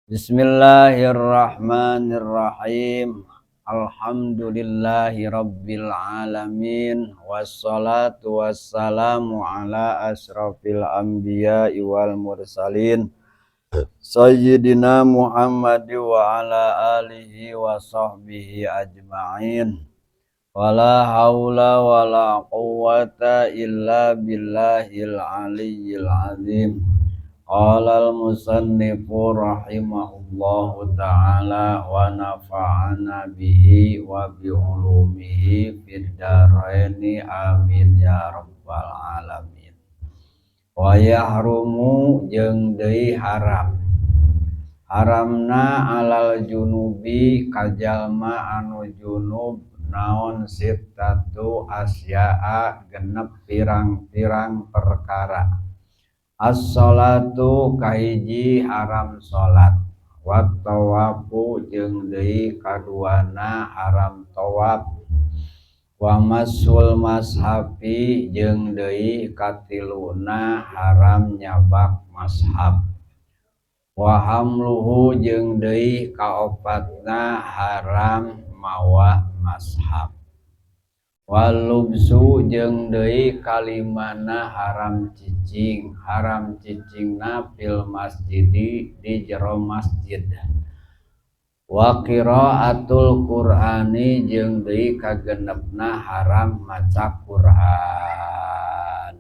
Bismillahirrahmanirrahim. Alhamdulillahi rabbil alamin, wassalatu wassalamu ala asyrafil anbiya'i wal mursalin, sayyidina Muhammad wa ala alihi wa sahbihi ajma'in. Wala haula wala quwwata illa billahil aliyyil azim. Qala al-musannifu rahimahullahu ta'ala wa nafa'ana bihi wa bi ulumihi fid dharaini, amin ya rabbal alamin. Wa yahrumu, jeung deui haram, haramna, alal junubi, ka jalma anu junub, naon, sittatu asya'a, 6 pirang-pirang perkara. As-sholatu, kahiji haram salat, wat tawafu, jeung deui kaduana haram tawaf, wa massul mashafi, jeung deui katiluna haram nyabak mashaf, wa hamluhu, jeung deui kaopatna haram mawa mashaf, wal lubsu, jeung deui kalimana haram cicing, haram cicingna, fil masjidi, di jero masjid, wa qiraatul qur'ani, jeung deui kagenepna haram maca Qur'an.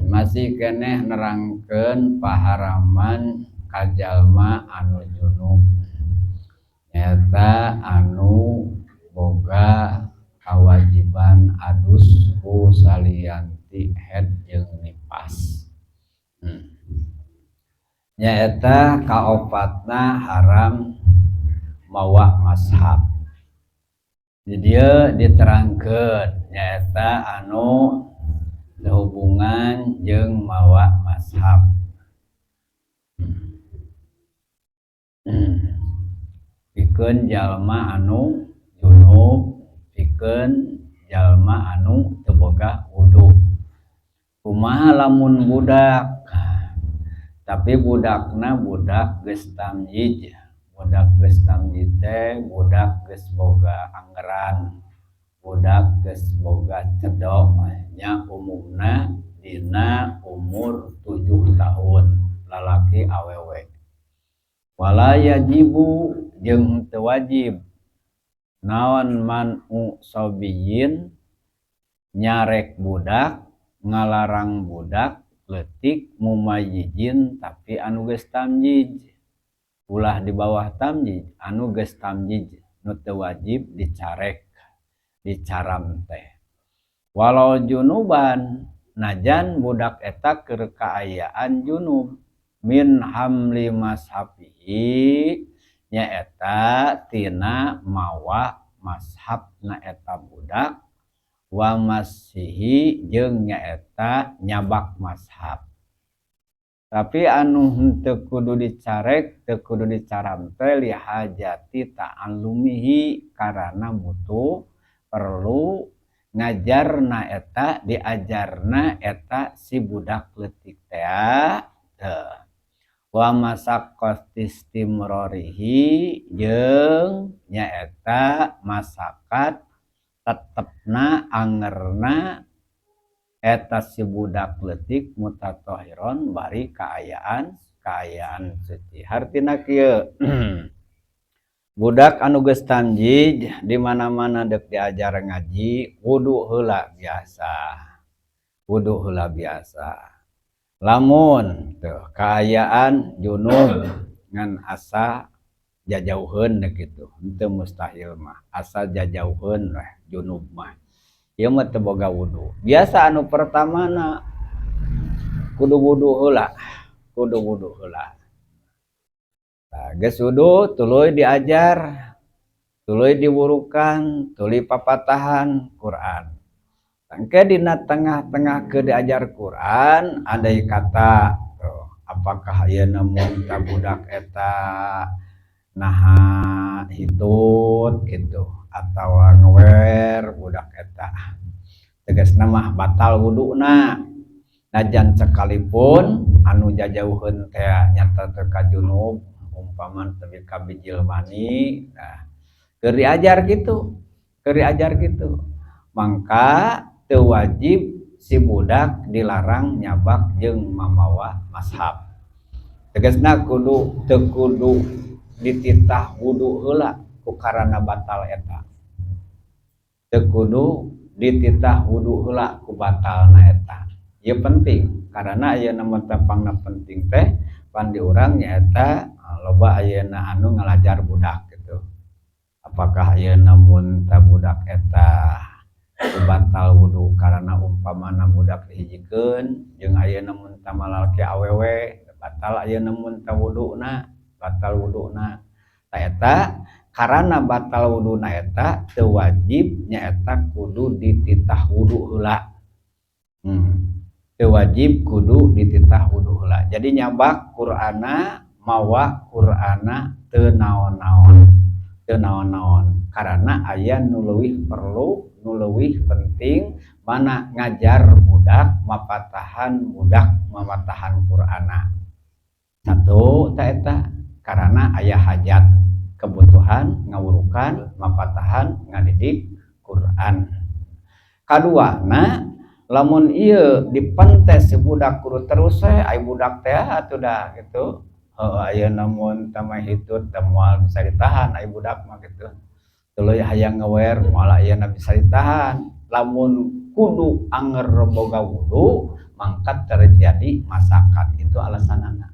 Masih keneh nerangkeun paharaman ka jalma anu junub, nyaeta anu boga kawajiban adus ku salian ti haid jeung nifas. Nyaeta kaopatna haram mawa mashaf. Di dieu diterangkeun nyaeta anu sehubungan jeung mawa mashaf. Pikeun jalma anu junub, pikeun jalma anu teu boga wudu. Kumaha lamun budak, tapi budakna budak geus tamyiz? Budak geus tamyiz teh budak geus boga anggeran, budak geus boga cedok nya, umumna dina umur 7 tahun, lalaki awewe. Wala yajibu, jeung teu wajib naon, man'u sobiyin, nyarek budak, ngalarang budak leutik, mumayyizin, tapi anu geus tamyiz, ulah di bawah tamyiz, anu geus tamyiz nu teu wajib dicarek, dicaram teh, walau junuban, najan budak eta keur kaayaan junub, min hamli mashafihi, nyaeta tina mawa mashafna eta budak, wa massihi, jeung nyaeta nyabak mashaf. Tapi anu henteu kudu dicarek, teu kudu dicaram teh li hajati ta'allumihi, karana butuh, perlu ngajarna eta, diajarna eta si budak leutik tea teu, wa masaqqati istimrarihi, jeung nyaeta masakat tetepna, angerna eta si budak leutik, mutatahiron, bari kaayaan kaayaan suci. Hartina kieu, budak anu geus tamyiz di mana-mana deuk diajar ngaji, wudu heula biasa, wudu heula biasa. Lamun tuh kaayaan junub ngan asa jajauheun kitu, henteu mustahil mah, asa jajauheun weh junub mah, ieu mah teu boga wudu biasa, anu pertamana kudu wudu heula, kudu wudu heula. Nah, geus wudu, tuluy diajar, tuluy diwurukan, tuluy papatahan Quran. Engke dina tengah-tengah ke diajar Quran, andai kata tuh, apakah ayeuna mun budak eta naha hitut gitu atau ngewer budak eta, tegasna mah batal wuduna, najan sekalipun anu jajauheun teh nyata teu ka junub. umpama tepi ka bijil mani. Nah, keur diajar kitu, keur diajar kitu, mangka teu wajib si budak dilarang nyabak jeung mamawa mashaf. Tegasna kudu teu kudu dititah wudu heula ku karana batal eta, teu kudu dititah wudu heula ku batalna eta. Ieu penting karena ayeuna mah pangna penting teh pan di urang nyaeta loba ayeuna anu ngalajar budak gitu. Apakah ayeuna mun ta budak eta batal wudu karena umpamana budak dihijikeun jeung ayeuna mun ta malalaki awewe, batal ayeuna mun ta wuduna, batal wuduna ta eta? Karana batal wuduna eta teu wajib nyaeta kudu dititah wudu heula. Teu wajib kudu dititah wudu heula. Jadi nyabak Qur'ana, mawa Qur'ana teu naon-naon, teu naon-naon, karena aya nu leuwih perlu, nu leuwih penting, mana ngajar budak, mapatahan budak, mamatahan Qur'ana. Satu ta eta karena aya hajat kebutuhan ngawurukan, mapatahan, ngadidik Quran. Kaduana, lamun ieu dipentes si budak kudu terus we, ai budak teh atuh dah gitu. Heuh, ayeuna mun tah hitut teh moal bisa ditahan ai budak mah gitu. Tuluy hayang ngewer moal ayeuna bisa ditahan. Lamun kudu anger boga wudu, mangka terjadi masakan. Itu alasanana,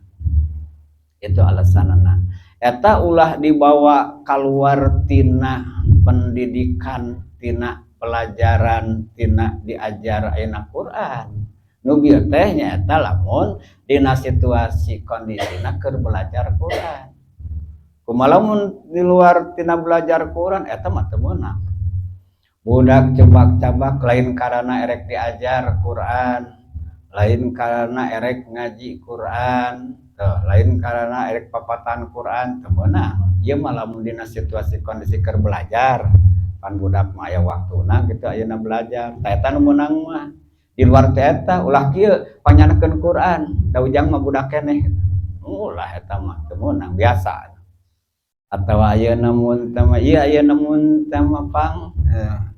itu alasanana. Eta ulah dibawa keluar tina pendidikan, tina pelajaran, tina diajar ayeuna Quran. Nu bieu teh nyaeta lamun dina situasi kondisina keur belajar Quran. Kumaha lamun di luar tina belajar Quran? Eta mah teu meunang. Budak cebak-cabak lain karena erek diajar Quran, lain karena erek ngaji Quran tuh, lain karena erek papatahan Quran, teu meunang. Ieu mah lamun dina situasi kondisi keur belajar, pan budak mah aya waktuna gitu ayeuna belajar, tah eta nu meunang mah. Di luar teh eta ulah kieu, panyandakeun Quran da ujang mah budak keneh, ulah, eta mah teu meunang biasa. Atau ayeuna mun teh mah ieu, ayeuna mun teh mah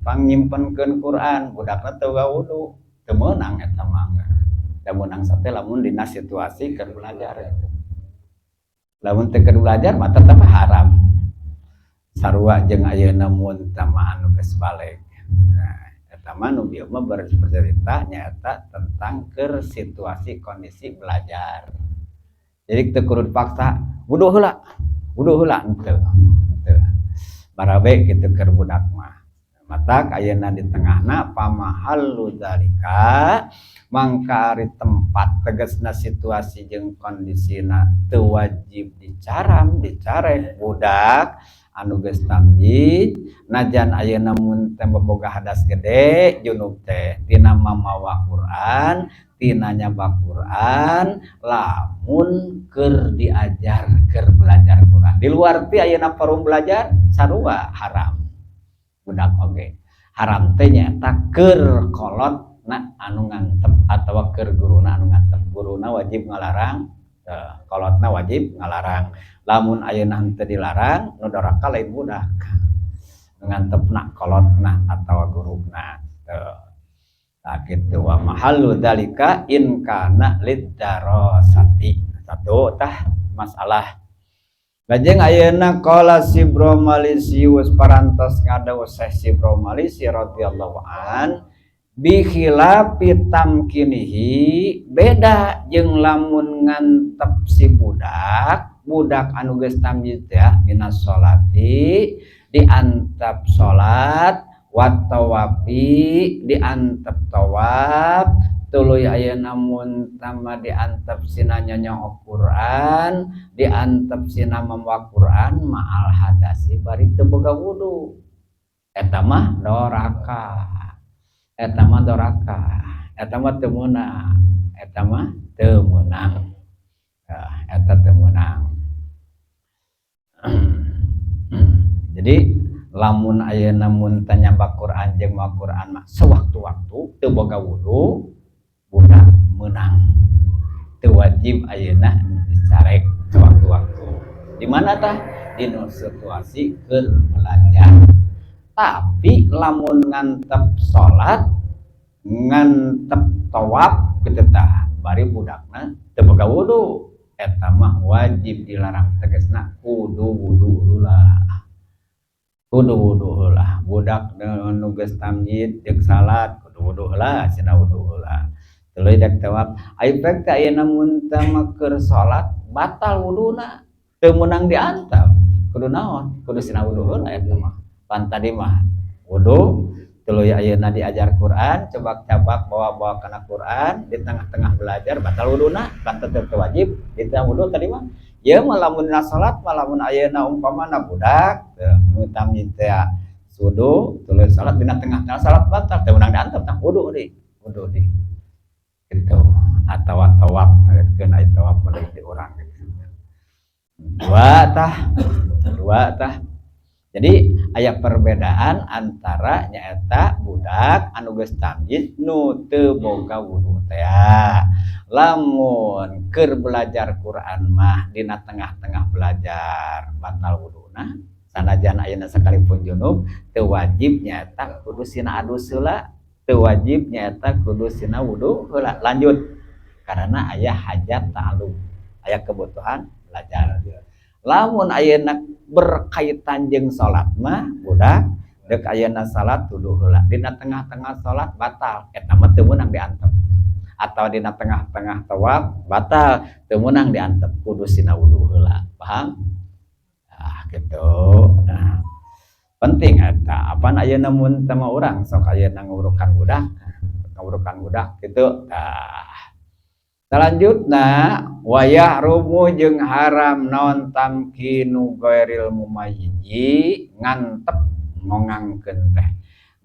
pang nyimpenkeun Quran, budakna teu wudu, teu meunang eta mah. Da meunang sate lamun dina situasi keur belajar itu. Lamun teu keur belajar mah tetep haram, sarua jeung ayeuna mun teh mah anu geus balig. Nah, eta mah nu bieu mah bercerita nyaeta tentang keur situasi kondisi belajar. Jadi teu kudu dipaksa wudu heula, wudu heula, henteu, henteu barabe kitu keur budak mah. Matak ayeuna di tengahna pamahallu dzalika, mangka ari tempat tegasna situasi jeung kondisina teu wajib dicaram, dicarek budak anu geus tamyiz, najan ayeuna mun teh boga hadas gede, junub teh, tina mamawa Quran, tina nyabak Quran, lamun keur diajar, keur belajar Quran. Di luar ti ayeuna forum belajar sarua haram budak oge. Haram teh nyaeta keur kolot na anu ngantep atawa keur guruna anu ngantep. Guruna wajib ngalarang, kolotna wajib ngalarang. Lamun ayeuna henteu dilarang, nu doraka lain budak, nu ngantepna kolotna atawa guruna. Teu. Tah kitu, wa mahallu dzalika in kana lidarosati. Satu tah masalah. Lajeng ayeuna qala Sibromalisius, parantos ngadawuh Syekh Sibromalisi radhiyallahu an, bi khilafi tamkinihi, beda jeung lamun ngantep si budak, budak anu geus tamyiz teh, minas sholati, diantep salat, wa tawafi, diantep tawaf, tuluy ayeuna mun tama diantep sina nyonyoh Quran, diantep sina mawa Quran, ma'al hadasi, bari teu boga wudu, eta mah doraka, eta mah doraka, eta mah teu meunang, eta mah teu meunang, eta teu meunang. Jadi lamun ayeuna mun teh nyabak Quran jeung mawa Quran mah sewaktu-waktu teu boga wudu, budak meunang, teu wajib ayeuna dicarek sewaktu-waktu. Di mana tah? Dina situasi keur belajar. Tapi lamun ngantep salat, ngantep tawaf kitu tah, bari budakna teu boga wudu, eta mah wajib dilarang, tegasna kudu wudu heula. Kudu wudu heula. Budak nu geus tamyiz jeung salat kudu wudu heula, cenah wudu heula. Tuluy dek tawaf. Ari pek teh ayeuna mun teu mah keur salat batal wuduna, teu meunang diantep. Kudu naon? Kudu sina wudu heula eta mah. Pan tadi mah wudu, tuluy ayeuna diajar Quran, cabak-cabak bawa-bawa kana Quran, di tengah-tengah belajar batal wuduna, pan teu wajib di tengah wudu tadi mah. Ieu mah lamun dina salat mah, lamun ayeuna umpamana budak nu tamyiz teh wudu, tuluy salat, dina tengah-tengah salat batal, teu meunang diantep tah, wudu deui, wudu deui. Gitu. Atawa tawaf, keun aya tawaf di urang gitu. Dua tah, dua tah. Jadi aya perbedaan antara nyaeta budak anu geus tamyiz nu teu boga wudu teh. Lamun keur belajar Quran mah dina tengah-tengah belajar batal wuduna, sanajan ayeuna sakalipun junub teu wajib nyaeta kudu sina adus heula, teu wajib nyaeta kudu sina wudu heula. Lanjut, karena aya hajat ta'alum, aya kebutuhan belajar. Lamun ayeuna berkaitan jeung salat mah, budak dek ayeuna salat wudu heula, dina tengah-tengah salat batal, eta mah teu meunang diantep. Atau dina tengah-tengah tawaf batal, teu meunang diantep, kudu sina wudu heula. Paham? Ah, gitu. Nah, penting eta. Apan ayeuna mun teu mah urang sok ayeuna ngurukan budak gitu. Tah. Selanjutnya, wa yahrumu jeung haram naon tamkinu ghairil mumayyizi, ngantep ngongangkeun teh,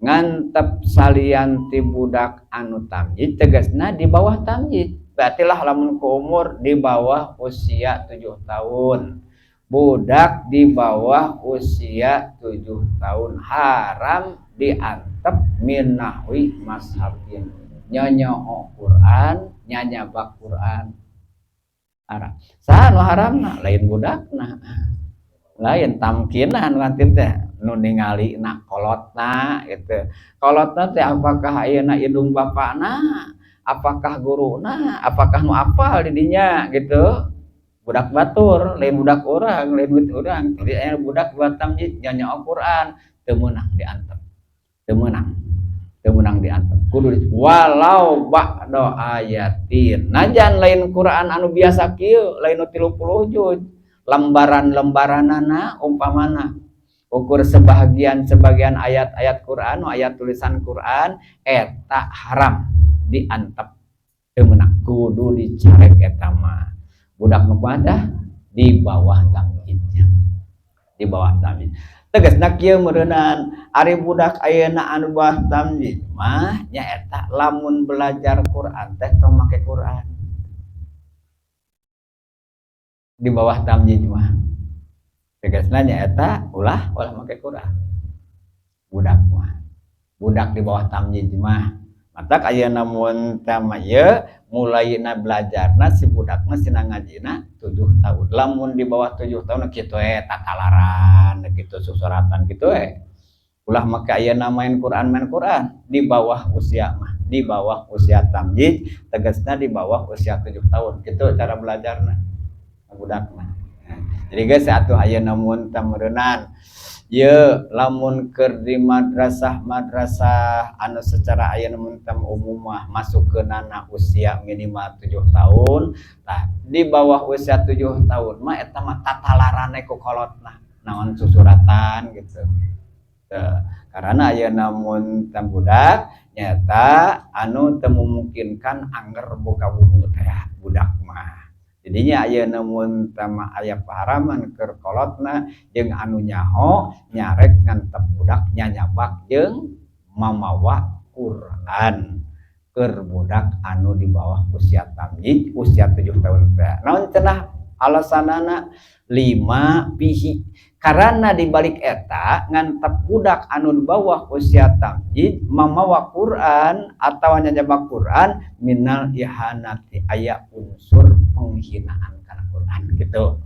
ngantep salian ti budak anu tamyiz, tegasna di bawah tamyiz, berarti lah lamun ku umur di bawah usia 7 tahun. Budak di bawah usia 7 tahun haram diantep min nahwi mashafin, nyonyoo Quran, nyanyabak Quran haram. Saha nu haramna? Lain budakna, lain tamkinan nanti teh nu ningali na kolotna gitu. Kolotna teh apakah ayeuna indung bapakna, apakah guruna, apakah nu apal di dinya gitu. Budak batur, lain budak urang, lain duit urang. Jadi aya budak buat tamyiz nyonyoo Quran teu meunang diantep, teu meunang, teu meunang diantep, kudu walau ba'da ayatin, najan lain Quran anu biasa kieu, lain nu 30 juz lembaran-lembaranana, umpamana ukur sebagian-sebagian ayat-ayat Quran, ayat tulisan Quran, eta haram diantep, teu meunang, kudu dicarek eta mah. Budak nu kumaha? Di bawah tamyiznya, di bawah tamyiz. Tegasna kieu meureunan, ari budak ayeuna anu bawah tamyiz mah nyaeta lamun belajar Quran teh tong make Quran. Di bawah tamyiz mah tegasna nyaeta ulah ulah make Quran budak mah, budak di bawah tamyiz mah. Matak ayeuna mun teh mah ieu mulaina belajarna si budakna, sina ngajina 7 tahun. Lamun di bawah 7 tahun kitu we tatalaran kitu, susuratan kitu we, ulah make ayeuna main Quran, main Quran di bawah usia mah, di bawah usia tamyiz, tegasna di bawah usia 7 tahun kitu cara belajarna budak mah. Jadi guys, atuh ayeuna mun teh meureunan ye lamun keur di madrasah-madrasah anu secara ayeuna mun teh umum mah masukkeunana usia minimal 7 tahun. Tah, di bawah usia 7 tahun mah eta mah tatalarane ku kolotna naon, susuratan gitu. Teu, karena ayeuna mun teh budak nyata anu teu memungkinkan angger boga wudu teh budak mah. Jadinya ayeuna mun teh mah aya paharaman keur kolotna jeung anu nyaho nyarek ngantep budak nyanyabak jeung mamawa Quran keur budak anu di bawah usia tamyiz, usia 7 tahun teh. Naon cenah alasanana? Lima fihi, karena di balik eta ngantep budak anu di bawah usia tamyiz mamawa Quran atau nyanyabak Quran minal ihanati, aya unsur penghinaan kana Quran gitu.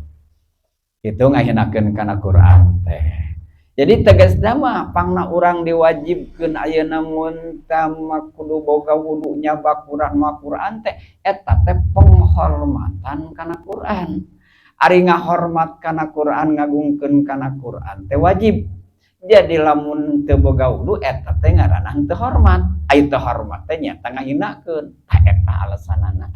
Itu ngahinakeun kana Quran teh. Jadi tegasna mah pangna urang diwajibkeun ayeuna mun mah kudu boga wudu nyabak Quran mah, Quran teh eta teh penghormatan kana Quran. Ari ngahormat kana Quran, ngagungkeun kana Quran teh wajib. Jadi lamun teu boga wudu, eta teh ngaranna teu hormat. Ai teu hormat teh nyata ngahinakeun. Tah, eta alasanana.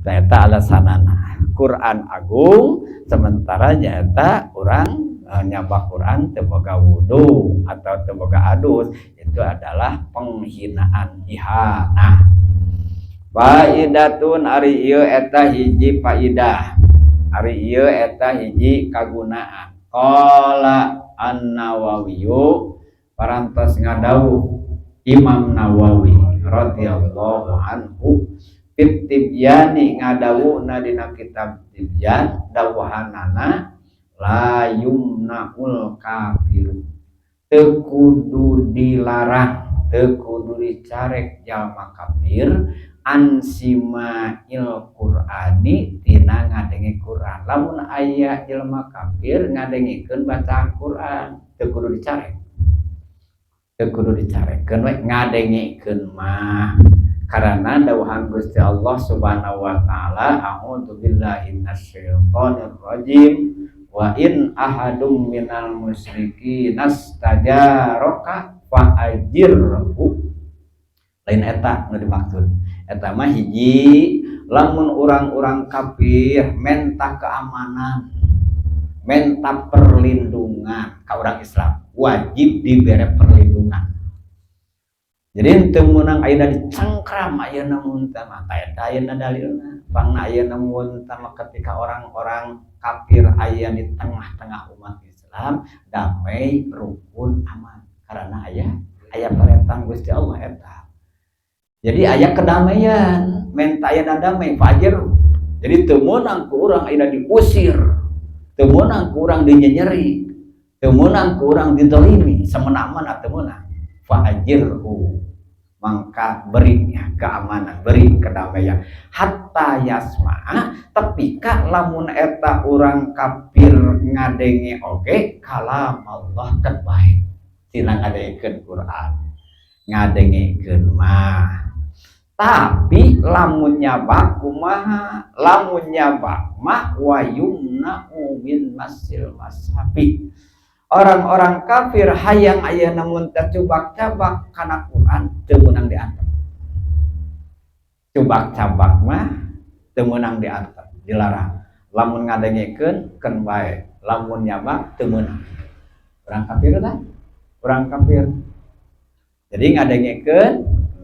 Tah, eta alasanana. Quran agung, sementara nyata urang nyabak Quran teu boga wudu atau teu boga adus, itu adalah penghinaan, ihanah. Faidatun, ari ieu eta hiji faidah. Ari ieu eta hiji kagunaan. Qala An-Nawawiyu, parantos ngadawuh Imam Nawawi radhiyallahu anhu, fit Tibyani, ngadawuhna dina kitab Tibyan, dawuhanana la yumnaul kafiru, teu kudu dilarang, teu kudu dicarek jalma kafir, an sima'il Qur'ani, tina ngadenge Quran. Lamun aya jelema kafir ngadengekeun bacaan Quran, teu kudu dicarek, teu kudu dicarekeun we ngadengekeun mah, karena dawuhan Gusti Allah Subhanahu wa taala, a'udzu billahi minasyaitonir rajim, wa in ahadum minal musyrikin nastajaraka fa ajirhu. Lain eta nu dimaksud. Eta mah hiji, lamun orang-orang kafir menta keamanan, menta perlindungan ka orang Islam, wajib diberi perlindungan. Jadi teu meunang ayeuna dicengkram ayeuna mun teh mah. Eta ayeuna dalilna pangna ayeuna mun teh mah, ketika orang-orang kafir aya di tengah-tengah umat Islam, damai, rukun, aman, karena aya aya perintah Gusti Allah eta. Jadi aya kedamaian, menta aya damai, fajar. Jadi teu meunang ku urang ayeuna diusir, teu meunang ku urang dinyenyeri, teu meunang ku urang didolimi, semena-mena teu meunang. Fa'ajirhu, mangka beri keamanan, beri kedamaian, hatta yasma, tapi ka lamun eta urang kafir ngadenge oge kalam Allah, kan baik tina ngadengekeun Quran, ngadengekeun mah. Tapi lamun nyabak kumaha? Lamun nyabak mah wayumna'u min masil mashafi. Orang-orang kafir hayang ayeuna mun tacubak-cabak kana Quran, teu meunang diantep. Cubak-cabak mah teu meunang diantep, dilarang. Lamun ngadengekeun keun bae, lamun nyabak teu meunang. Orang kafir tah, orang kafir. Jadi ngadengekeun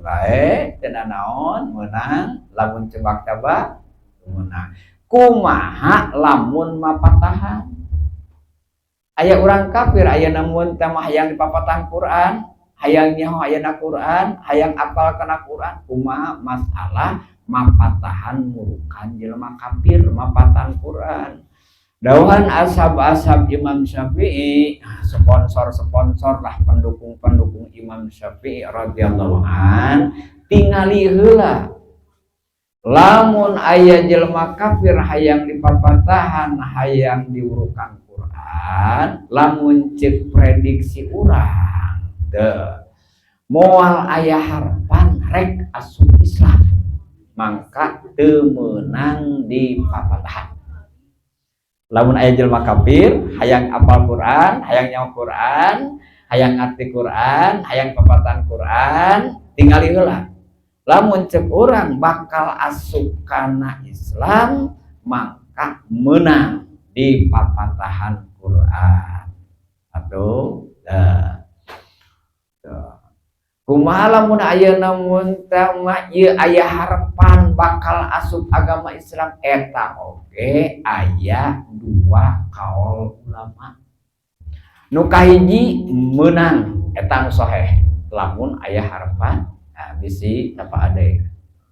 bae, teu naon, meunang. Lamun cebak-cabak meunang. Kumaha lamun mapatahan? Aya urang kafir aya namun teh mah hayang dipapatahan Quran, hayang nyaho ayana Quran, hayang apal kana Quran. Kumaha masalah mapatahan murukan jelema kafir mapatahan Quran? Dawuhan ashab-ashab Imam Syafi'i, sponsor-sponsor lah, pendukung-pendukung Imam Syafi'i radhiyallahu an, tingali heula, lamun aya jelema kafir hayang dipapatahan, hayang diurukan Quran, lamun cek prediksi urang teu moal aya harapan rek asup Islam, mangka teu meunang dipapatahan. Lamun aya jelema kafir hayang apal Quran, hayang nyaho Quran, hayang ngarti Quran, hayang papatahan Quran, tingali heula, lamun cek urang bakal asup kana Islam, maka menang di papatahan Quran. Atau kumaha lamun ayeuna mun teh mah ieu aya harapan bakal asup agama Islam? Eta oge aya dua kaul ulama. Nu kahiji meunang, eta nu sahih, lamun aya harapan. Nah, bisi apa ade,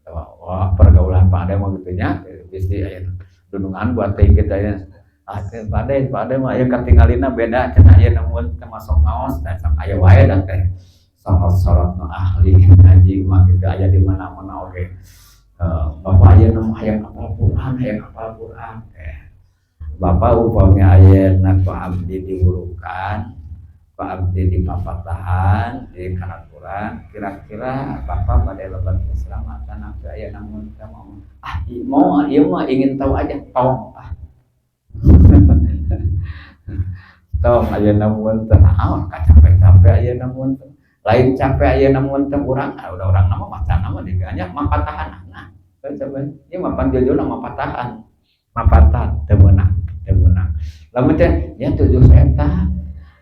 wah, pergaulan Pak Ade mah gitu nya, bisi aya dunungan buat teh kita ya. Ah, Pak Ade, Pak Ade mah aya katingalina beda cenah, aya namun termasuk ngaos dan sok aya wae dan teh sorot-sorot nu ahli ngaji mah gitu aya di mana-mana oge. Bapak aya nu hayang apal Quran, hayang apal Quran teh. Bapak upami ayeuna ku abdi diwulukan, ku abdi dipapatahan, di karakuran, kira-kira Bapak bade lebet Islam atanapi ayeuna mun teu mau? Ah, mau ieu mah, ingin tahu aja. Tong ah. Tong ayeuna mun teu naon kacapek-capek ayeuna mun teu. Lain capek ayeuna mun teu urang, ah, udah urang mah macana mah diganya mapatahan. Nah, coba ieu mah panjojona mapatahan. Mapatan teu meunang, teu meunang. Lamun teh nya tujuh eta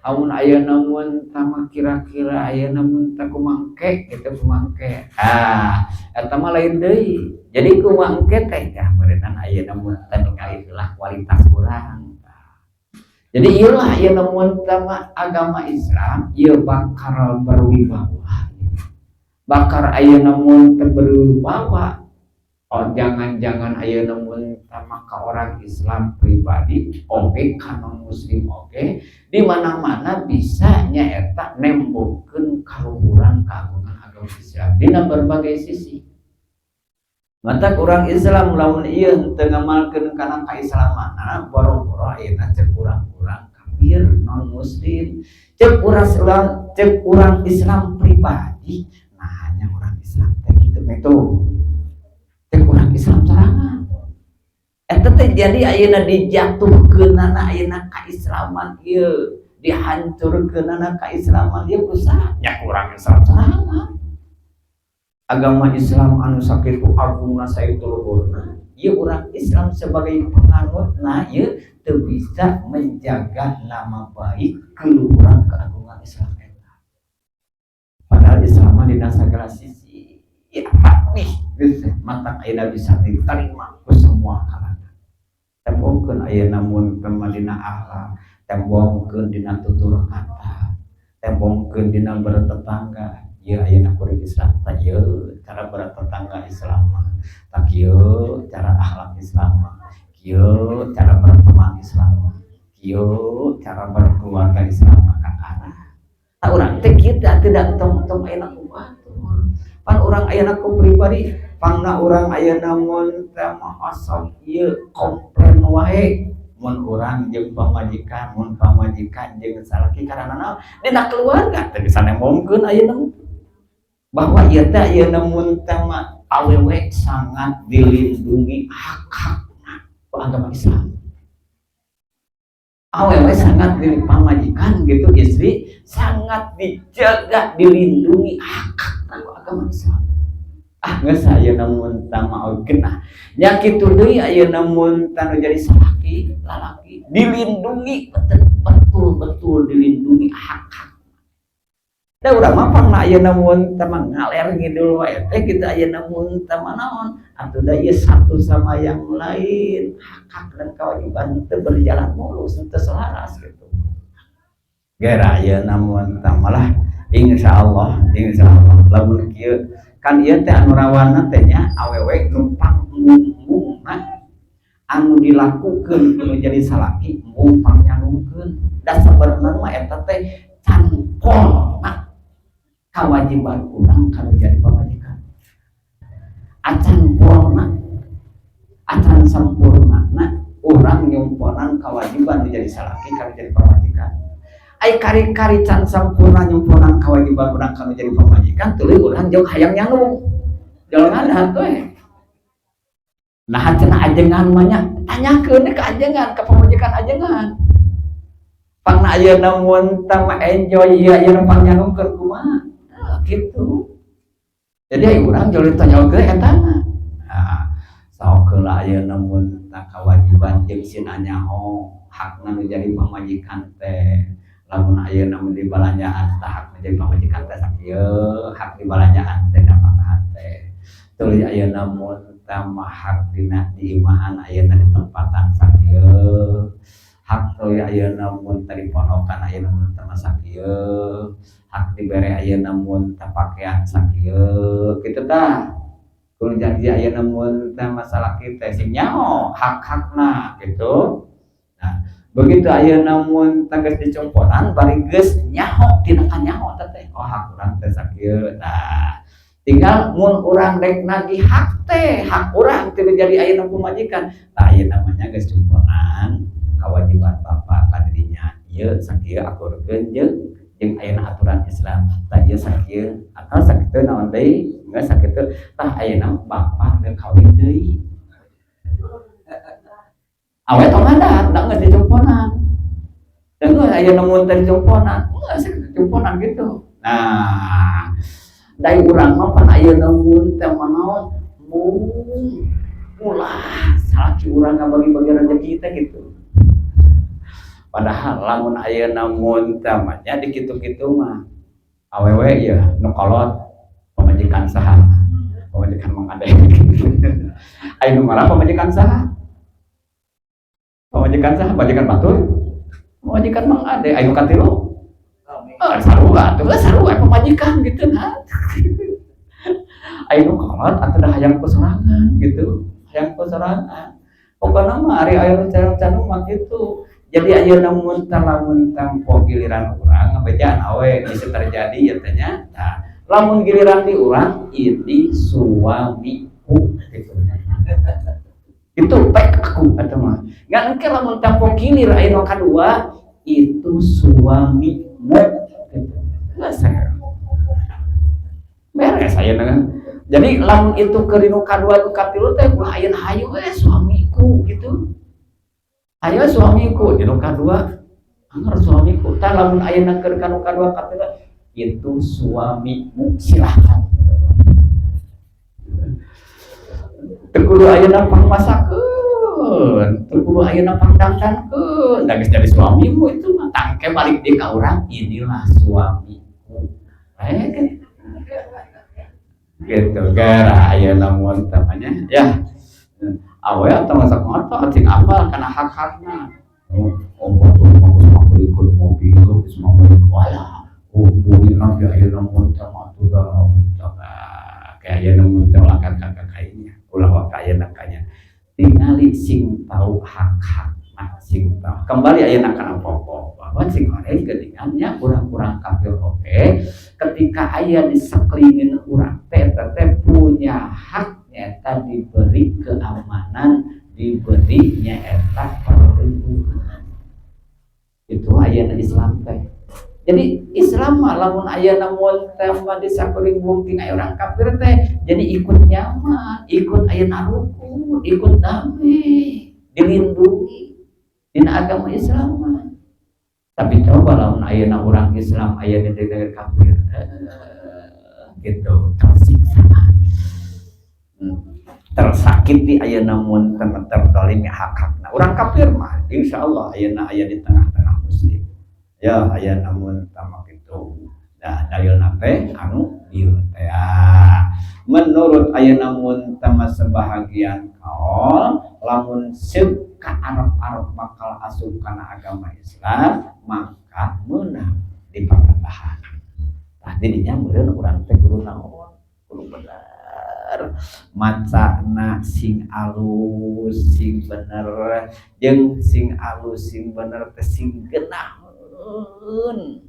amun ayeuna mun tama kira-kira ayeuna mun teh kumangke gitu, kumangke. Ah, eta mah lain deui. Jadi kumangke teh tah meureunnan ayeuna mun teh ningali heula kualitas urang. Jadi ieu lah ayeuna mun tama agama Islam ieu bakal berwibawa. Bakal ayeuna mun teh berwibawa. Oh, jangan-jangan ayeuna mun tama ka orang Islam pribadi oge, ka non muslim oge, di mana-mana bisa nyaeta nembongkeun kaluhuran kagungan agama Islam dina berbagai sisi. Matak urang Islam lamun ieu teu ngamalkeun kana kaislamanna, boro-boro ayeuna cek urang-urang kafir non muslim, cek urang Islam, cek urang Islam pribadi, nah hanya orang Islam teh kitu itu cek urang Islam sorangan eta teh. Jadi ayeuna dijatuhkeunana ayeuna kaislaman ieu, dihancurkeunana kaislaman ieu ku saha nya? Ku urang Islam sorangan. Agama Islam anu sakitu agungna, sakitu luhurna ieu, urang Islam sebagai penganutna ieu teu bisa menjaga nama baik keluhuran keagungan Islam eta. Padahal Islam mah dina sagala sisi ya rapih geus, matak ayeuna bisa diterima ku semua kalangan. Tembongkeun ayeuna mun teu dina akhlak, tembongkeun dina tutur kata, tembongkeun dina bertetangga. Ieu ayeuna kuring Islam tah ieu cara bertetangga Islam mah, tah kieu cara akhlak Islam mah, kieu cara berteman Islam mah, kieu cara berkeluarga Islam mah ka arah. Tah, urang teh kita tidak tong-tong ayeuna ku batur. Pan urang ayeuna ku pribadi, pangna urang ayeuna mun teh mah osok ieu komplain wae mun urang jeung pamajikan, mun pamajikan jeung salaki, karena naon? Dina keluarga teh bisa nembongkeun ayeuna bahwa ieu teh ayeuna mun teh mah awewe sangat dilindungi hak-hakna ku agama Islam. Awewe sangat di pamajikan gitu, istri sangat dijaga, dilindungi hak-hakna ku agama Islam. Ah, geus ayeuna mun tah mah genah nya kitu deui. Ayeuna mun tah nu jadi salaki, lalaki dilindungi betul-betul, dilindungi hak-hak. Da urang mah pangna ayeuna mun tah mah ngaler ngidul wae teh kitu. Ayeuna mun tah mah naon atuh, da ieu satu sama yang lain hak-hak dan kewajiban teu berjalan mulus, teu selaras gitu. Gera ayeuna mun tah malah insyaallah, insyaallah lamun kieu kan ieu teh anu rawanna teh nya awewe nu pangmung-mungna anu dilakukeun kudu jadi salaki embung pangnyanungkeun. Da sabenerna mah eta teh can polna kewajiban urang kalau jadi pamajikan, acan polna, acan sempurna. Nah, urang nyumponan kewajiban menjadi salaki kalau jadi pamajikan. Ai kari-kari can sampurna nyumponan kewajiban urang kalau jadi pamajikan, tuluy urang jauh hayang nyalung jalan ada tuh. Nah, cenah ajengan mah nya, tanyakeun ke ajengan, ke pamajikan ajengan. Pangna ayeuna mun tah mah enjoy ieu ayeuna pangnyanungkeun kumaha. Nah, gitu. Jadi ai urang jauh ditonjolkeun eta mah. Nah, sok heula ayeuna mun tah kewajiban jeung sina nyaho hakna nu jadi pamajikan teh. Lamun ayeuna mun dibalanjaan tah hak jadi pamajikan teh sakieu, hak dibalanjaan teh nafkahan teh. Tuluy ayeuna mun tah mah hak dina diimahan ayeuna ditempatan sakieu. Hak tuluy ayeuna mun teh dipondokan ayeuna mun teh mah sakieu. Hak dibere ayeuna mun teh pakean sakieu kitu tah. Kudu janji ayeuna mun teh masalah kita sing nyaho hak-hakna gitu. Nah, begitu ayeuna mun teh geus dicumponan bari geus nyaho tina kanyaho teh, oh, hak urang teh sakieu. Nah, tinggal mun urang rek nagih hak teh, hak urang teh jadi ayeuna pamajikan. Tah, ayeuna mah nya geus cumponan. Kewajiban bapak ka dirinya ieu sakieu, akurkeun jeung jeung ayeuna aturan Islam. Tah, ieu sakieu atau sakitu naon deui, geus sakitu. Tah, ayeuna bapak deuk kawin deui, awe tong ngadat da geus dicumponan, dan geus ayeuna mun teh dicumponan, geus dicumponan gitu. Nah, dari urang mah pan ayeuna mun teh manaon mung ulah salaki urang ngabagi-bagi rezeki teh gitu. Padahal lamun ayeuna mun teh mah nya di kitu-kitu mah, awewe ya nu kolot pamajikan saha? Pamajikan Mang Ade. Aya nu marah, pamajikan saha? Pamajikan saha? Pamajikan batur, pamajikan Mang Ade. Aya nu katilu, oh, sarua tuh, sarua pamajikan gitu. Nah, aya nu kolot atuh dah hayang ku sorangan gitu, hayang ku sorangan. Pokokna mah ari aya nu canu mah gitu. Jadi ayeuna mun teh lamun tempo giliran urang ngabejaan awe bisa terjadi ya teh nya. Nah, lamun giliran di urang, ini suamiku gitu, itu pek aku atau mah nggak engke. Lamun tempo gilir aya nu kadua, itu suamimu gitu. Nggak beres ayeuna. Jadi lamun itu keur nu kadua, nu katilu teh ulah ayeuna hayu we suamiku gitu, ayo suamiku. Di nu kadua anger suamiku. Tah, lamun ayeuna keur ka nu kadua katilu, itu suamimu, silahkan. Teu kudu ayeuna pangmasakeun, teu kudu ayeuna pangdangdankeun, da geus jadi suamimu itu mah. Tangke balik deui ka urang, inilah suamiku. Eh, kan gitu gara ayeuna mun tamanya ya awe atau masak motor cing apa kana hak-hakna. Oh, oh, batur mah geus manggelikeun mobil, geus manggelikeun wala. Oh, bui nabi ayeuna mun teh mah atuh da kayak ayeuna mun teh ulah kakak kainya, ulah waka ayeuna kanya tingali sing tahu hak-hakna, sing tahu. Kembali ayeuna kana pokok bahwa sing lain geuningan nya urang-urang kafir oge ketika aya di sakelilingin urang teh teh punya hak, nyata diberi keamanan, diberi nyaeta perlindungan. Itu ayana Islam teh. Jadi Islam mah lamun ayana mun teh mah di sakuring bungking aya orang kafir teh jadi ikut nyaman, ikut ayana rukun, ikut damai, dilindungi dina agama Islam mah. Tapi coba lamun ayeuna orang Islam aya di negara kafir, gitu tersiksa, tersakiti ayeuna mun terdolimi hak-hakna. Orang kafir mah insyaallah ayeuna aya di tengah-tengah muslim ya, aya namun tamak itu. Nah, dalil teh anu ieu teh menurut ayeuna mun tama sebahagian kaul, lamun seuk ka arep-arep bakal asup kana agama Islam maka meunang dipapatahan. Tah, didinya meureun urang teh kudu naon, kudu bener macana, sing alus sing bener, jeung sing alus sing bener teh sing geunaheun.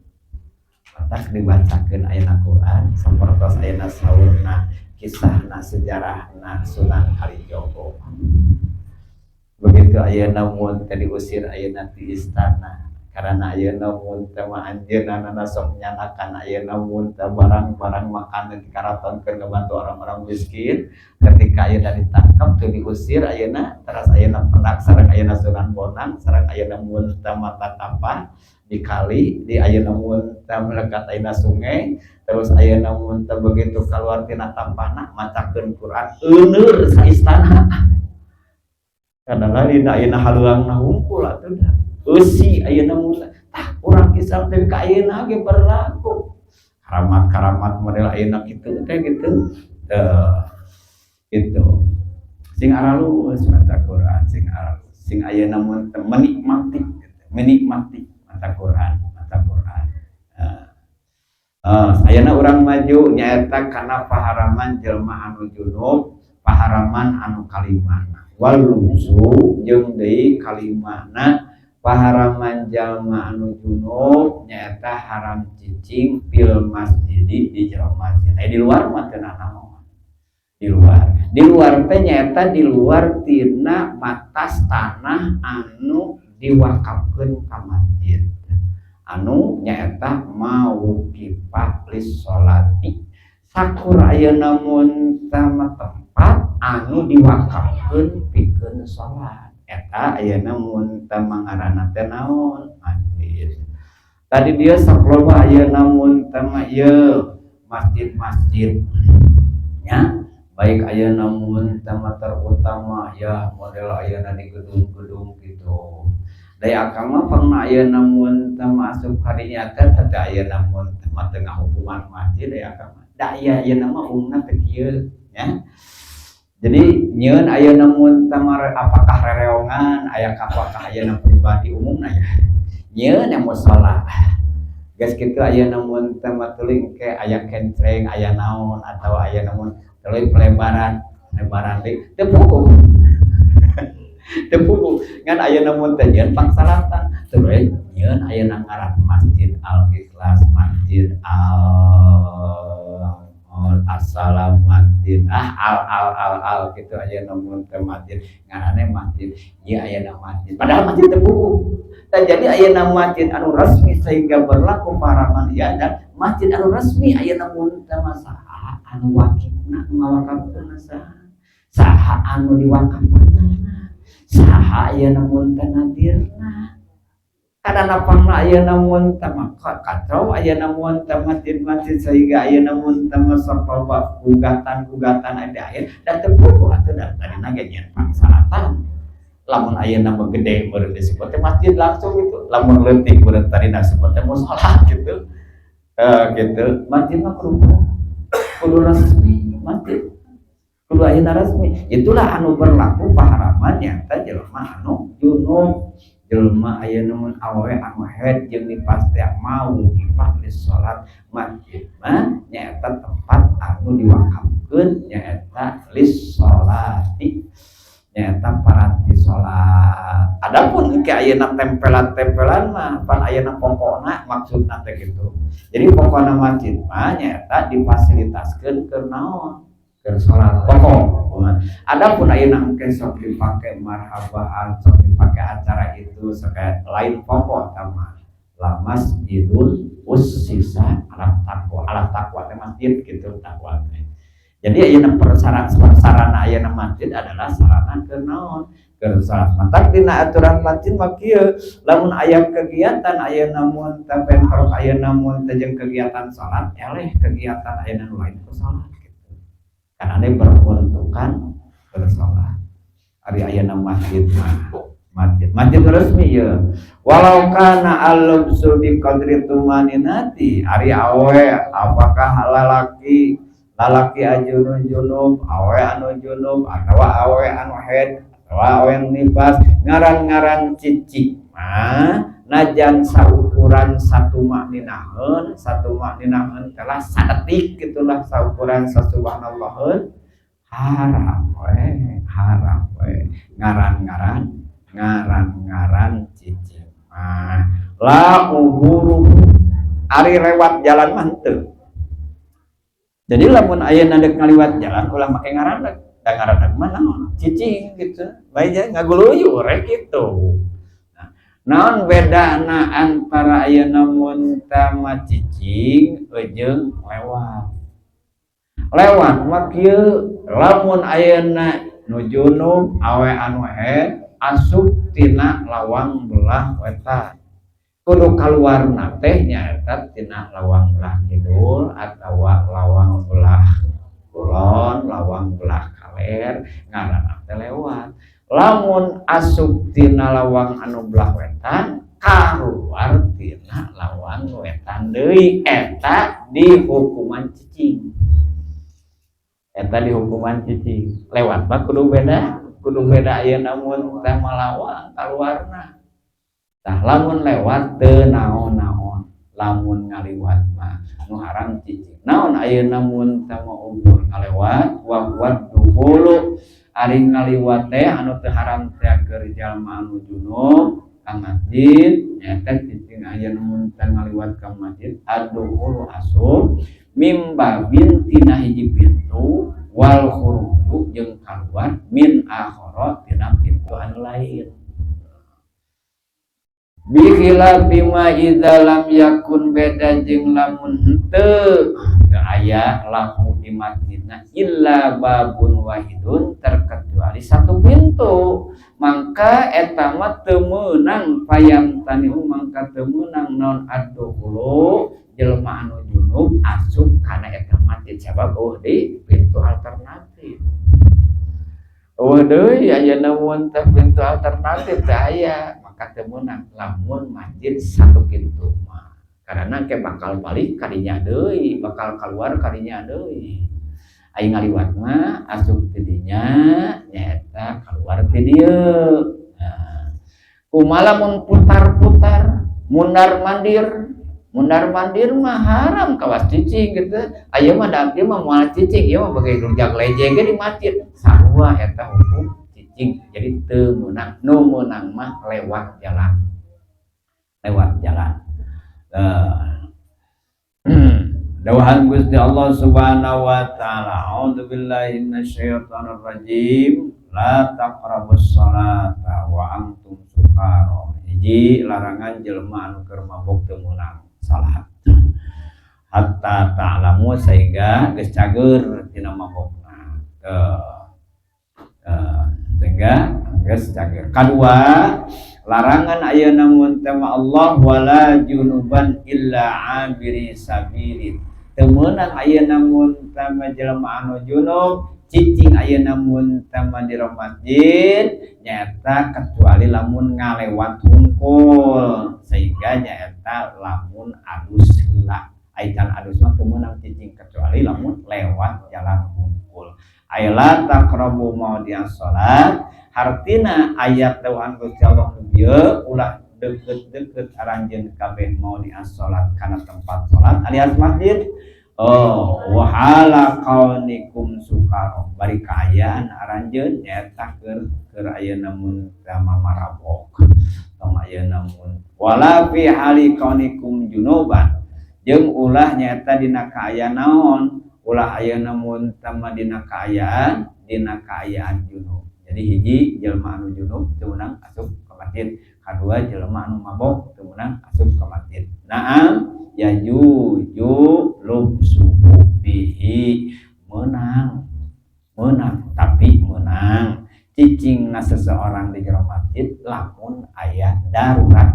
Matak dibacakeun ayeuna Quran sapertos ayeuna saurna kisahna, sejarahna Sunan Kalijogo. Begitu ayeuna mun teh diusir ayeuna ti istana karena ayeuna mun teh mah anjeunna sok nyanakan ayeuna mun teh barang-barang makanan di karaton keur ngabantu orang-orang miskin. Ketika ayeuna ditangkap teu diusir ayeuna, teras ayeuna pendak sareng ayeuna Sunan Bonang sareng ayeuna mun teh mata tapah di kali di ayeuna mun teh melekat ayeuna sungai. Terus ayeuna mun teh begitu keluar tina tampahna macakeun Quran, euneur sa istana, karena lain ayeuna haluangna hungkul atuh da eusi ayeuna mun. Tah, urang Islam teh ka ayeuna ge berlaku karamat-karamat model ayeuna kitu teh gitu. Teu gitu, sing aralus maca Quran, sing aralus, sing ayeuna mun teh menikmati gitu, menikmati maca Quran, maca Quran. Ayeuna urang maju nyaeta kana paharaman jelema anu junub. Paharaman anu kalimana, wal lumsu jeung deui kalimana paharaman jalma anu junub nyaeta haram cicing fil masjid, di jero masjid. Di luar mah teu nanaon. Di luar, di luar teh nyaeta di luar tina batas tanah anu Diwakafkeun ka masjid anu nyaeta ma wuqifa lis-sholati, sakur ayeuna mun tama tempat anu diwakafkeun pikeun salat. Eta ayeuna mun tama ngaranna teh naon? Masjid. Tadi dia sok loba ayeuna mun tama ieu masjid-masjid nya, baik ayeuna mun tama terutama ya model ayeuna di gedung-gedung gitu. Daya akang mah pernah ayeuna mun tama asup ka dinya teh, teh ayeuna mun tama tengah hukuman masjid. Daya akang mah da ieu ayeuna mah umumna teh kieu nya. Jadi nyieun ayeuna mun tama apakah rereongan aya, apakah ayeuna pribadi, umumna ya nyieun yang musala geus kitu. Ayeuna mun tama teuing ke aya kencreng, aya naon, atau ayeuna mun teuing pelebaran lebaran deui, teu puguh, teu puguh. Ngan ayeuna mun teh nyieun pangsalatan teu we nyieun ayeuna ngaran Masjid Al Ikhlas, Masjid Al Assalam, masjid ah al al al al gitu. Ayeuna mun teh masjid ngaranna masjid ieu ayeuna masjid, padahal masjid teu puguh. Dan jadi ayeuna masjid anu resmi sehingga berlaku paraman ya, dan masjid anu resmi ayeuna mun teh saha anu wakifna, anu ngawakafkeun saha, saha anu diwakafkeun saha, ayeuna mun teh nadirna kada pangna ayeuna mun teh kacau ayeuna mun teh masjid-masjid, sehingga ayeuna mun teh sok loba gugatan-gugatan ada akhir dan teu puguh atuh. Dan tadina ge nyieun pangsalatan. Lamun ayeuna mah gede meureun disebut teh masjid langsung gitu, lamun leutik meureun tadina disebut teh musala gitu. Gitu masjid mah kudu kudu resmi, masjid kudu ayeuna resmi. Itulah anu berlaku paharaman nyata jelema anu junub, jelema ayeuna mun awewe anu haid jeung nifas teh ma wuqifa salat. Masjid mah nyaeta tempat anu diwakafkeun nyaeta lis sholati, nyaeta paranti salat. Adapun ke ayeuna tempelan-tempelan mah pan ayeuna pokona maksudna teh gitu. Jadi pokona masjid mah nyaeta difasilitaskeun keur naon? Keur salat pokok. Adapun ayeuna engke sok dipake marhabaan, sok dipake acara itu sok lain pokok mah. La masjidun ussisa ala taqwa, ala taqwa teh masjid gitu, takwa teh. Jadi ayeuna sarana ayeuna masjid adalah sarana keur naon? Keur salat. Matak dina aturan masjid mah kieu, lamun aya kegiatan ayeuna mun teh bentrok ayeuna mun teh jeung kegiatan salat, eleh kegiatan ayeuna nu lain ku salat gitu. Karena ini beruntukan bersalat. Ari ayeuna masjid mah masjid masjid resmi ya. Walau kana al-lubsu bi qadri tumaninati, ari awe apakah lalaki lalaki anu junub, awe anu junub atau awe anu haid atau awe anu nifas, ngaran-ngaran cicing mah najan saukuran satu makninaheun, satu makninaheun telah sadetik gitulah, saukuran sasubhanallaheun haram we, haram we ngaran-ngaran ngaran-ngaran cicing mah. La uburu, ari lewat jalan mah henteu. Jadi lamun ayeuna dek ngaliwat jalan ulah make ngaraneg da ngaraneg mah naon? Cicing gitu bae ngaguluyur gitu. Nah, naon bedana antara ayeuna mun tama cicing jeung lewat? Lewat mah kieu, lamun ayeuna nu junub, awe anu haid asup tina lawang belah wetan, kudu kaluarna teh nyaeta tina lawang belah kidul atawa lawang belah kulon, lawang belah kaler, ngaranna teh lewat. Lamun asup tina lawang anu belah wetan, kaluar tina lawang wetan deui, eta dihukuman cicing, eta dihukuman cicing. Lewat mah kudu beda, kudu beda ayeuna mun teh malawang kaluarna. Tah, lamun lewat teu naon-naon, lamun ngaliwat mah nu haram cicing. Naon ayeuna mun teh mau ukur ngalewat? Wa huwa dukhulu, ari ngaliwat teh anu teu haram teh keur jalma anu junub ka masjid nyaeta cicing ayeuna mun teh ngaliwat ka masjid ad-dukhulu asup mim babin tina hiji pintu wal khuruju jeung kaluar min akhara tina pintu anu lain. Bi khilafi ma idza lam yakun, beda jeung lamun henteu teu aya lahu di masjidna illa babun wahidun, terkecuali satu pintu, mangka eta mah teu meunang. Fayamtani'u, mangka teu meunang naon ad-dukhulu, jelema anu junub asup kana eta masjid, sabab euweuh di pintu alternatif. Euweuh deui ayeuna mun teh pintu alternatif teh aya, maka teu meunang lamun masjid satu pintu mah, karena ke bakal balik kadinya deui, bakal keluar kadinya deui. Ari ngaliwat mah asup ti dinya, nyaeta keluar ti dieu. Nah, kumaha lamun putar-putar, mundar mandir? Mundar mandir mah haram, kawas cicing gitu. Aya mah da abdi mah moal cicing, ieu mah bagai rujak lejeng ge di masjid sarua, eta hukum cicing. Jadi teu meunang. Nu meunang mah lewat jalan, lewat jalan. Dawuhan Gusti Allah Subhanahu wa taala, a'udzubillahi minasyaitonir rajim, la taqrabus salata wa antum sukara. Hiji larangan, jelema anu keur mabok teu meunang salat hatta ta'lamu, sehingga geus cager tina mabokna. Sehingga geus cager. Kadua larangan ayeuna mun tema Allah, wala junuban illa abiri sabilin, teu meunang ayeuna mun tema jelema anu junub cicing ayeuna mun tema di masjid, nyaeta kecuali lamun ngalewat hungkul, sehingga nyaeta lamun adus heula. Ai can adus mah teu meunang cicing kecuali lamun lewat jalan hungkul. Ay la taqrabu maudhi'as salat, hartina ayat dawuhan Gusti Allah nu bieu, ulah deket-deket aranjeun kabeh maudhi'as salat, kana tempat salat alias masjid. Oh, wa hala kaunikum sukara, bari kaayaan aranjeun nyaeta keur ayeuna mun marabok tong ayeuna mun. Wala fi hali kaunikum junuban, jeung ulah nyaeta dina kaayaan naon, ulah ayeuna mun tama dina kaayaan junub. Jadi hiji, jelema anu junub teu meunang asup ka masjid. Kadua, jelema anu mabok teu meunang asup ka masjid. Naam, yajuzu lubsuhu fihi, meunang, meunang, tapi meunang cicingna seseorang di jero masjid lamun aya darurat.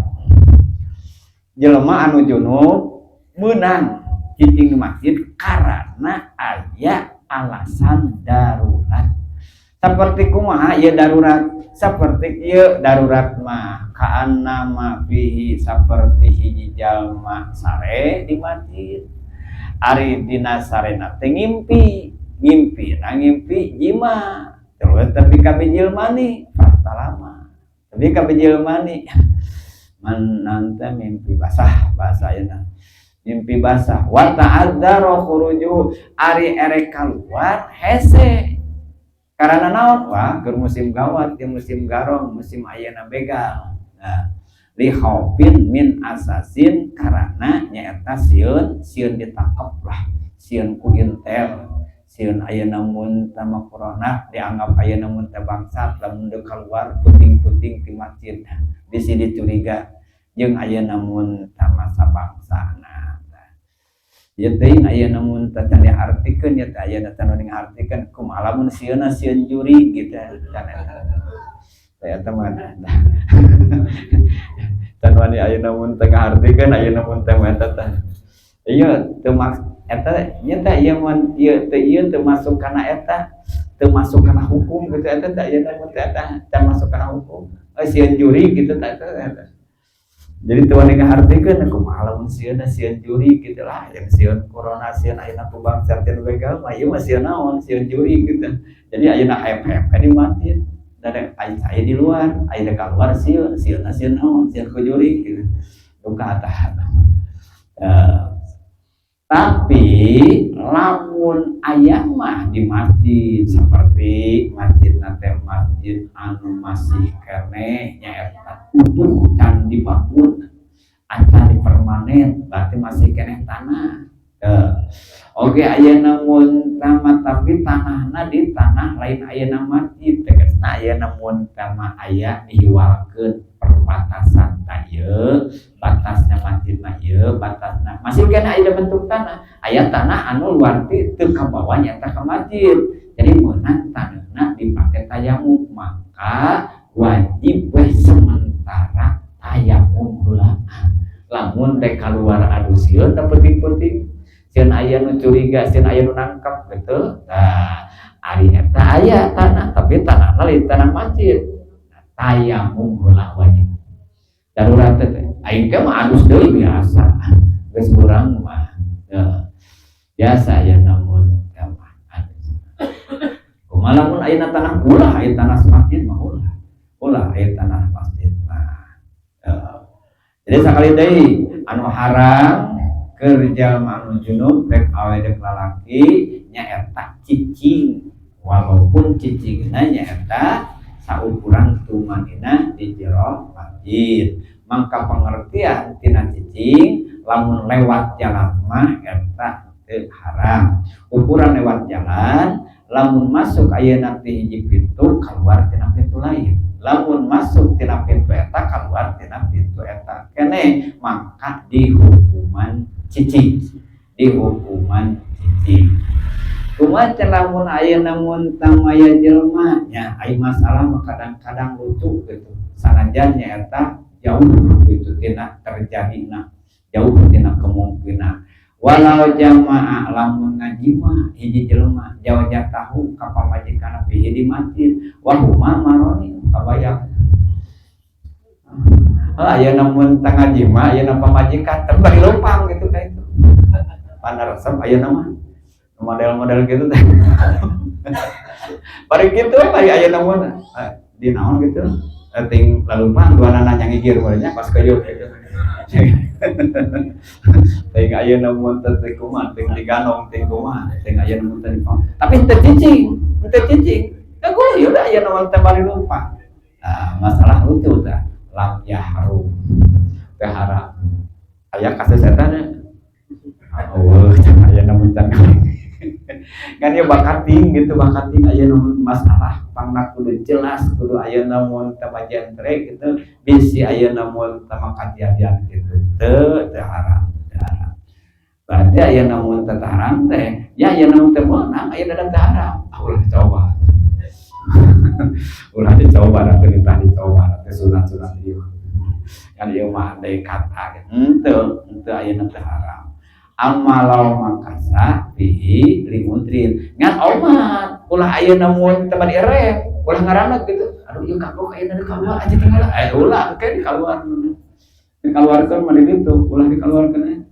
Jelema anu junub meunang cicing di masjid karena aya alasan darurat. Seperti kumaha ya darurat? Seperti ieu darurat mah kaannama fihi, seperti hiji jalma sare di masjid. Ari dina sarena teh ngimpi, ngimpi na ngimpi jima terus, tapi ka bijil mani, lama tapi ka bijil mani man nanti mimpi basah, bahasa ayeuna mimpi basah. Wa ta'adzdzara khurujuhu, ari erek keluar hese, karena naon? Wah, keur musim gawat ya, musim garong, musim ayeuna begal. Nah, li khaufin min asasin, karena nyaeta sieun, sieun ditangkap lah, sieun ku intel, sieun ayeuna mun tama corona, dianggap ayeuna mun teh bangsat lamun deuk keluar puting-puting ti masjid, bisi dicuriga jeung ayeuna mun tama sabangsana. Ieu teuing ayeuna mun teh can diartikeun ya teh, ayeuna teh nu diartikeun kumaha lamun sieunna sieun jurig gitu can eta. Teh eta mah can wani ayeuna mun teh ngaartikeun ayeuna mun teh eta teh. Ieu teu mak eta nya teh, ieu mun ieu teh, ieu teu masuk kana eta, teu masuk kana hukum gitu eta teh. Ayeuna mun teh eta can masuk kana hukum. Oh, sieun jurig gitu teh eta. Jadi teu wani ngahartikeun kumaha lamun sieunna sieun jurig gitu lah, yang sieun corona, sieun ayeuna ku bangsa teh begal mah, ieu mah sieun naon, sieun jurig gitu. Jadi ayeuna hayam-hayam di masjid dan aya di luar, aya keluar sieun, sieunna sieun naon, sieun ku jurig gitu. Duka tah. Tapi lamun aya mah di masjid seperti masjid nate masjid anu masih keneh nyaeta utuh, can dibangun acan dipermanen, berarti masih keneh tanah. Oke, ayeuna mun tama, tapi tanahna di tanah lain ayeuna masjid. Tegasna ayeuna mun tama aya dihiwalkeun perbatasan, tah ieu batasna masjid mah, ieu batasna masih kan aya bentuk tanah, aya tanah anu luar ti teu kabawa nyata ka masjid, jadi meunang tanahna dipake tayamum, maka wajib we sementara tayamum heula. Lamun teh keluar, aduh, sieun da peuting-peuting, sieun aya nu curiga, sieun aya nu nangkep gitu. Nah, ari eta aya tanah, tapi tanahna lain tanah masjid. Nah, tayamum heula wajib darurat teh. Aing teh mah alus deui, biasa geus urang mah ya, biasa ya. Namun kumaha lamun ayeuna tanah, ulah aya tanah masjid mah, ulah, ulah aya tanah masjid mah ya. Jadi sakali deui, anu haram keur jalma anu junub, rek awewe rek lalaki, nyaeta cicing, walaupun cicingna nyaeta saukuran tumanina di jero masjid. Mangka pengertian tina cicing, lamun lewat jalan mah eta teu haram. Ukuran lewat jalan, lamun masuk ayeuna ti hiji pintu, keluar tina pintu lain, lamun masuk tina pintu eta, keluar tina pintu eta kene, maka dihukuman cicing, dihukuman cicing. Kumaha lamun ayeuna mun tamaya jelema nya, ai masalah mah kadang-kadang lucu gitu, sanajan nyaeta jauh gitu tina terjadina, jauh tina kemungkinan. Walau jamaah, lamun ngajima hiji jelema zaujatahu ka pamajikan fihi di masjid wa huma maroni, kabayang. Oh, aya namun tengah jima aya pamajikan tapi bari leumpang gitu, kayak itu pandar resep. Aya nama model-model gitu teh bari gitu, bari aya namun di naon gitu, ting lalumpang dua nana nyangigir nya pas kayup gitu, ting aya namun teh kumaha, ting diganong, ting kumaha, ting aya namun teh, tapi teu cicing, teu cicing ya gue ya udah, aya namun teh bari lupa. Nah, masalah lucu teh lam yahrum, teh haram. Aya kasus eta nya, oh, aya namun can kan ya bakating gitu, bakating aya namun masalah pangna kudu jelas, kudu aya namun teh jentre gitu, bisi aya namun teh kejadian gitu. Teu, teu haram, teu haram. Berarti aya namun teh haram teh ya, aya namun teh meunang, aya dadan teh haram. Ah, ulah coba, ulah dicoba nanti, ditah dicoba nanti, sunat-sunat ieu kan, ieu mah andai kata gitu. Henteu, henteu, ayeuna teh haram. Amalau makasa fihi limudrin ngan omat ulah ayeuna mun teh bade erek, ulah ngaraneg gitu, aduh, ieu kagok ayeuna keluar aja, tinggal eh ulah engke dikaluar, dikaluarkeun mah di ditu, ulah dikaluarkeun.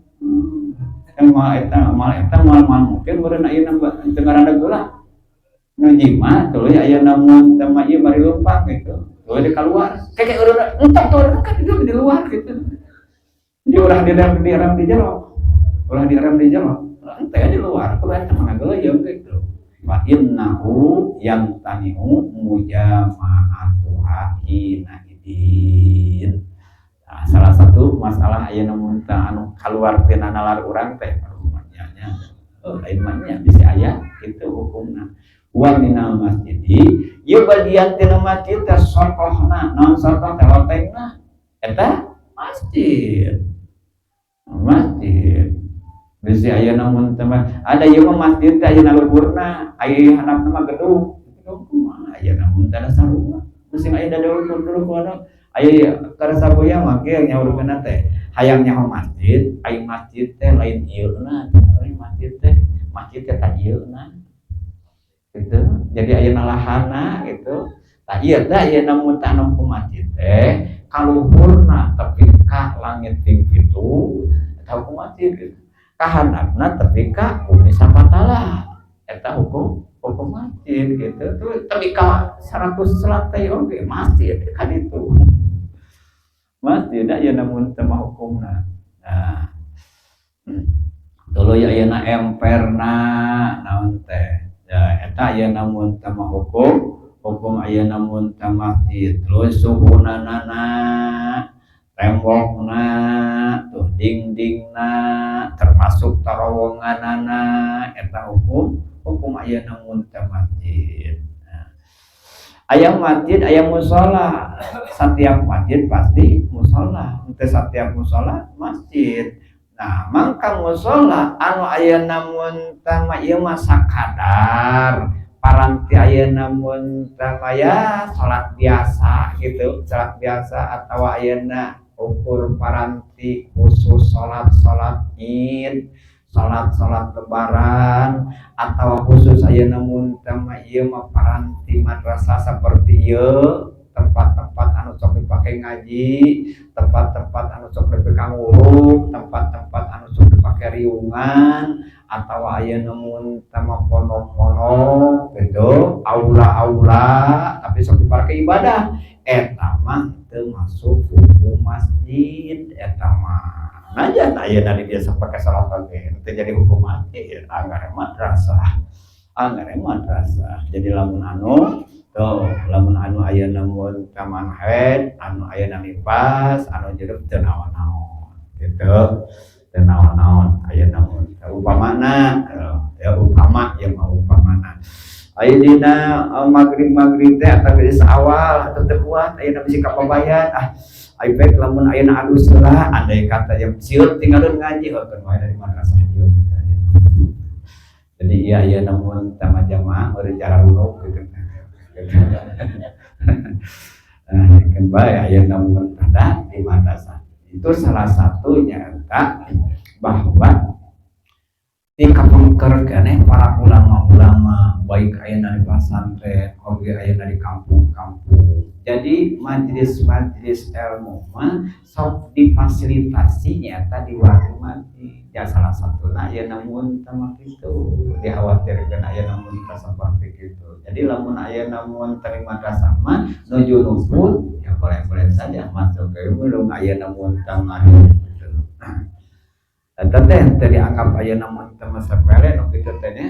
Moal eta, moal eta, moal, moal mungkin meureun ayeuna teu ngaraneg ulah nu jima tuluy ayeuna mun teh mah ieu bari leumpang gitu, tuluy dikaluar kayak eureun entok tuh kan itu di luar gitu. Jadi ulah di direm di jero, ulah direm di jero, ente di luar, kudu eta mah ngageuleung gitu. Fa innahu yamtani'u mujama'atuha hina idin. Nah, salah satu masalah ayeuna mun anu keluar tina nalar urang teh nya nya, oh, lain mah nya bisa aya itu hukumna. Wa minal masjidi, ieu bagian tina masjid teh sotohna, naon sotoh teh, lotengna eta masjid, masjid bisi aya namun teman ada ieu mah masjid teh aya luhurna, aya handapna mah gedung, gedung kumaha aya namun teh sarua mesti aya da dulu dulu kumaha aya karasa boya mah kieu nyaurkeunna teh, hayang nyaho masjid, aya masjid teh lain ieu na, lain masjid teh, masjid teh tah ieu na gitu. Jadi aya lahana gitu. Tah ieu teh aya namun teh anu ku masjid teh kaluhurna tapi ka langit ping 7, eta hukum masjid gitu, kahandapna tapi ka bumi sapatala, eta hukum, hukum masjid gitu tuh. Tapi ka 100 lantai oge masjid kan, itu masjid ya, namun teu mah hukumna. Nah, tuluy ayeuna emperna naon teh ya, eta aya namun teu mah hukum, hukum aya namun teu masjid. Terus suhunanana, tembokna tuh. Dingdingna termasuk tarowonganana eta hukum hukum ayeuna mun teh masjid. Nah, aya masjid, aya musola. Setiap masjid pasti musola, teu setiap musola masjid. Nah, mangka musola anu ayeuna mun teh mah ieu mah sakadar paranti ayeuna mun teh mah ya salat biasa gitu, salat biasa atau ayeuna ukur paranti khusus salat-salat Id, salat-salat Lebaran, atau khusus ayeuna mun teh mah ieu mah paranti madrasah seperti ieu, tempat-tempat anu sok dipake ngaji, tempat-tempat anu sok dipake nguruk, tempat-tempat anu sok dipake riungan, atau ayeuna mun teh mah pondok-pondok gitu, aula-aula tapi sok dipake ibadah, eta mah teu masuk hukum masjid eta mah. Najan ayeuna di biasa pake salat oge teu jadi hukum masjid, anggar madrasah. Anggar madrasah. Jadi lamun anu tuh, lamun anu ayeuna mun taman haid, anu ayeuna nifas, anu junub teu naon-naon gitu. Teu naon-naon ayeuna mun upamana ya, upama ya mah upamana. Aya dina magrib-magrib teh atau geus awal atau teu kuat ayeuna bisi kapabayan, ah ai baik lamun ayeuna alus heula, andai kata jam sieun tinggalkeun ngaji heukeun wae dari madrasah ieu kita. Jadi iya iya namun tama jamaah bari cara runuk gitu. Nah, kan bae ayeuna mun ada di madrasah. Itu salah satunya eta bahwa di kapengker keneh para ulama-ulama, baik ayeuna di pasantren oge ayeuna di kampung-kampung. Jadi majelis-majelis ilmu mah sok difasilitasi nyata di waktu mati. Ya salah satuna ayeuna mun teh mah kitu, dikhawatirkeun ayeuna mun teh saperti kitu. Jadi lamun ayeuna mun teh madrasah mah nu junub pun ya boleh-boleh saja masuk ke belum ayeuna mun teh gitu. Eta teh teu dianggap ayeuna mun teh mah sepele nu kitu teh nya.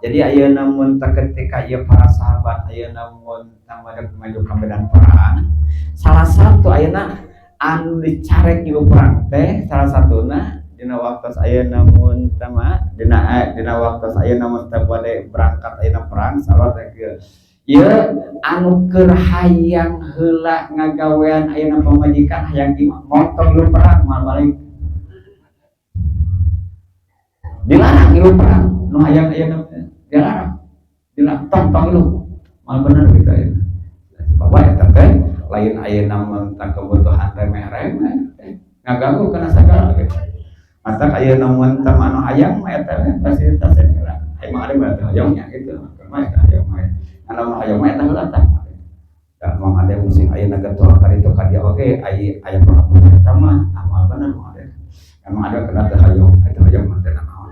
Jadi ayeuna mun teh ketika ieu para sahabat ayeuna mun teh maju ka medan perang, salah satu ayeuna anu dicarek ngilu perang teh salah satuna dina waktu ayeuna mun teh mah dina waktu ayeuna mun teh bade berangkat ayeuna perang sahabat teh kieu. Ieu anu keur hayang heula ngagawean ayeuna pamajikan hayang imah montong ngilu perang moal balik. Dilarang ngilu perang nu hayang ayeuna dilarang. Dilarang tong tong ngilu moal bener gitu ayeuna. Sebab eta teh lain ayeuna mun kebutuhan remeh-remeh ngaganggu kana sagala gitu. Mata ayeuna mun teh anu hayang mah eta we fasilitas heula. Emang ada mah hayangnya gitu. Mah eta hayang mah. Anu hayang mah eta heula tah. Da moal ada musim ayeuna getol ka ditu ka dieu oge aya aya pelaku eta mah amal bener moal ada. Emang ada kena teh hayang, eta hayang mah teh naon.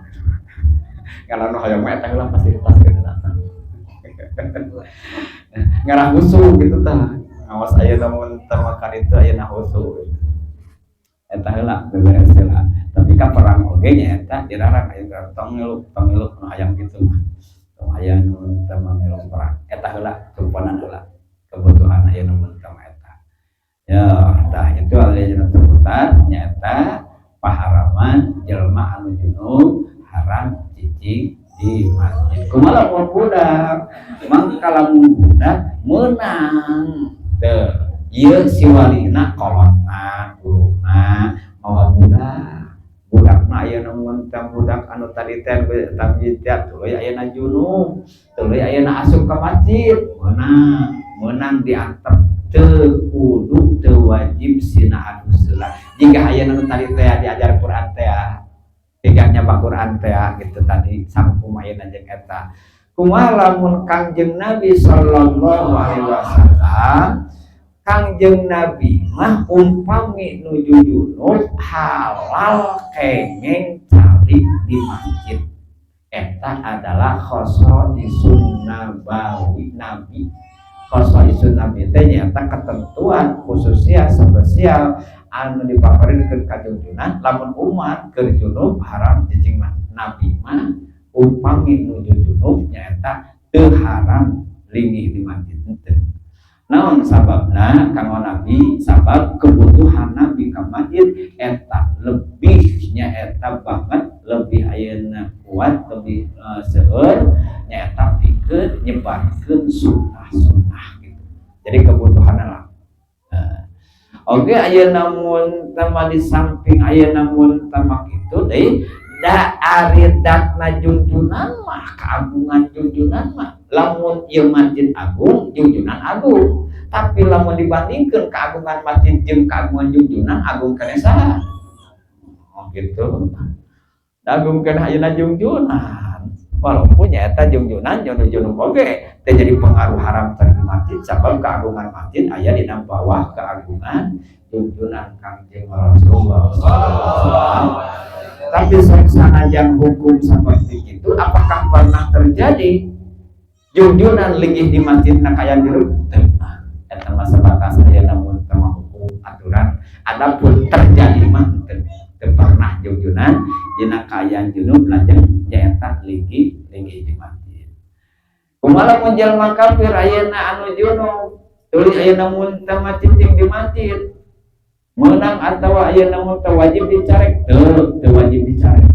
Kalau nu hayang mah eta heula fasilitas gitu datang. Ngarah husu gitu tah. Ngawas ayeuna mun teh mah ka ditu ayeuna husu gitu. Eta heula beberes heula. Tapi ka perang oge nya eta dilarang aya tong ngilu nu hayang kitu mah. Tong aya nu teh mah ngilu perang. Eta heula tumponan heula kebutuhan aya nu teh mah eta. Ya, tah itu ayeuna terputar nyaeta paharaman jelema anu junub haram cicing di masjid. Kumaha lamun budak? Mangka lamun budak meunang teu ieu si walina kolotna guruna mawa budak. Budakna ayeuna mun teh budak anu tadi teh tamyiz teh tuluy ayeuna junub, tuluy ayeuna asup ka masjid, meunang, meunang diantep teu kudu teu wajib sina adus heula. Jika ayeuna nu tadi teh diajar Quran teh, jika nyaba Quran teh gitu tadi sakumaha ayeuna jeung eta. Kumaha lamun Kangjeng Nabi sallallahu alaihi wasallam, Kangjeng Nabi mah umpami nuju junub halal kengeng calik di masjid. Eta adalah khosaisun nabawi Nabi. Khosaisun Nabi teh nyaeta ketentuan khususnya spesial anu dipaparinkeun ka junjunan lamun umat keur junub haram cicing mah. Nabi mah umpami nuju junub nyaeta teu haram linggih di masjid henteu. Naon sababna kanggo Nabi? Sabab kebutuhan Nabi ka masjid eta lebihnya, eta banget, lebih ayeuna kuat, lebih seueur, nyaeta pikeun nyebarkeun sunnah-sunnah gitu. Jadi kebutuhan lah. Nah, oke, ayeuna mun tama di samping ayeuna mun tama kitu deui, da ari datna Junjunan mah, keagungan Junjunan mah, lamun ieu Masjid Agung, Junjunan agung, tapi lamun dibandingkan keagungan masjid jeung keagungan Junjunan, agung keneh saha? Oh gitu, agung keneh ayeuna Junjunan, walaupun nyaeta Junjunan junub oge teh jadi pengaruh haram di masjid, sabab keagungan masjid aya dina bawah keagungan Junjunan Kangjeng Rasulullah SAW. Tapi sanajan hukum seperti itu, apakah pernah terjadi Junjunan linggih di masjid na kaya junub? Teu. Eta mah sebatas aya namun teu hukum aturan. Adapun terjadi mah teu, teu pernah Junjunan dina kaayaan junub lajeng nyaeta linggih linggih di masjid. Kumaha lamun jalma kafir ayeuna anu junub tuluy ayeuna mun teu cicing di masjid, menang atau ayeuna mun teu wajib dicarek? Teu, teu wajib dicarek.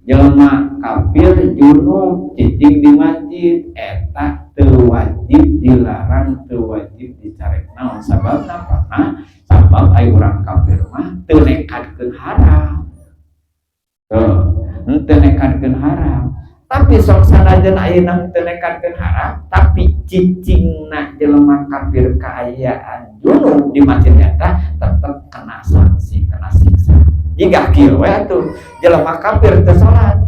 Jelema kafir junub cicing di masjid eta teu wajib, dilarang, teu wajib dicarek. Naon sababna? Karena sabab ai urang kafir mah teu nekadkeun haram. Tuh, henteu nekadkeun haram. Tapi sok sanajan ayeuna teu nekadkeun haram, tapi cicingna jelema kafir kaayaan junub di masjid eta tetep kena sanksi, kena siksa. Jika kieu we atuh, jelema kafir teu salat.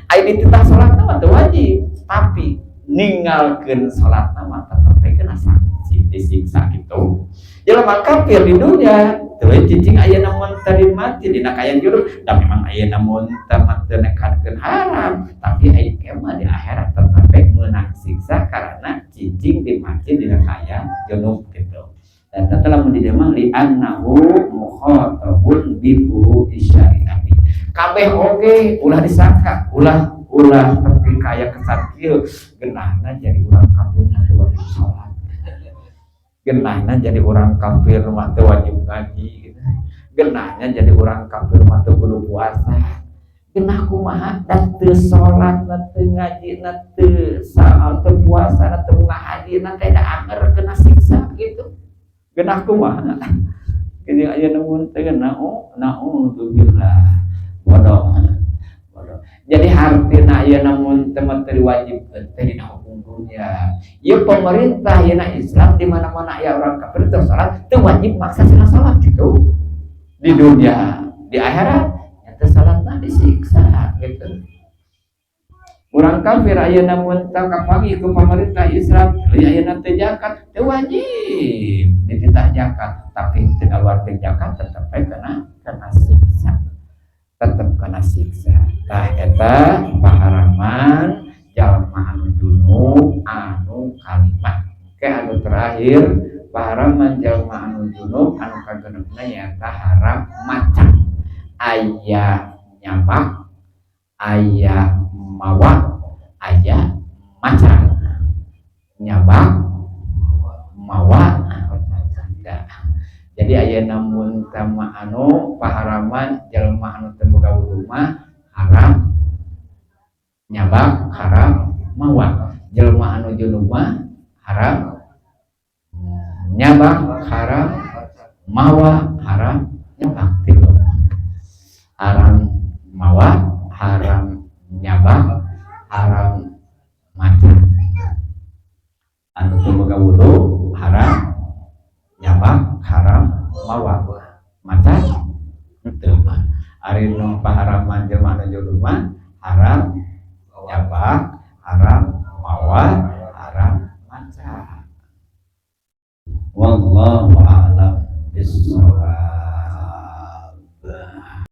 Ai dititah salat mah teu wajib, tapi ninggalkeun salat mah tetep we kena sanksi, disiksa gitu. Jelema kafir di dunia teu cicing ayeuna mun tadi mati dina kaayaan junub, da memang ayeuna mun teu teu nekadkeun haram, tapi aya mah di akhirat tetep we meunang siksa karena cicing di masjid dina kaayaan junub gitu. Dan telah di dieu mah li'annahu mukhatabun bi furu'i syariati. Kabeh oge ulah disangka, ulah ulah tepi kaya kesan kieu, geunahna jadi urang kafir mah teu wajib salat. Geunahna jadi urang kafir mah teu wajib ngaji gitu. Geunahnya jadi urang kafir mah teu kudu puasa. Geunah kumaha da teu salat, na teu ngaji, na teu teu puasa, na teu ngahaji, na teh da anger kena siksa gitu. Geunah kumaha? Jadi aya nu teh naudzubillah. Bodoh. Bodoh. Jadi hartina ayeuna mun teu mah teu diwajibkeun teh dina hukum dunia. Ieu pemerintah yeuna Islam di mana-mana aya orang kafir teu salat, teu wajib maksa cenah salat gitu. Di dunia, di akhirat nya teu salatna disiksa gitu. Urang kafir ayeuna mun teu kapanggih ku pemerintah Islam, tuluy ayeuna teu zakat, teu wajib dititah zakat, tapi teu ngaluarkeun zakat tetep we kena kena siksa. Tetep kena siksa. Tah, eta paharaman jalma anu junub anu kalima. Oke, anu terakhir paharaman jalma anu junub anu kagenepna nyaeta haram maca. Aya nyabak, aya mawa, aya maca. Nyabak, mawa, maca. Jadi aya mun tama anu paharaman jalma anu teu boga wudu mah haram nyabak, haram mawa. Jelema anu junub mah haram nyabak, haram mawa, haram nyabak. Tilu. Haram mawa, haram nyabak, haram maca. Anu teu boga wudu haram nyabak, haram mawa, maca henteu. Ari nu paharaman jelema anu junub mah haram nyabak, haram mawa, haram maca. Wallahu a'lam bissawab.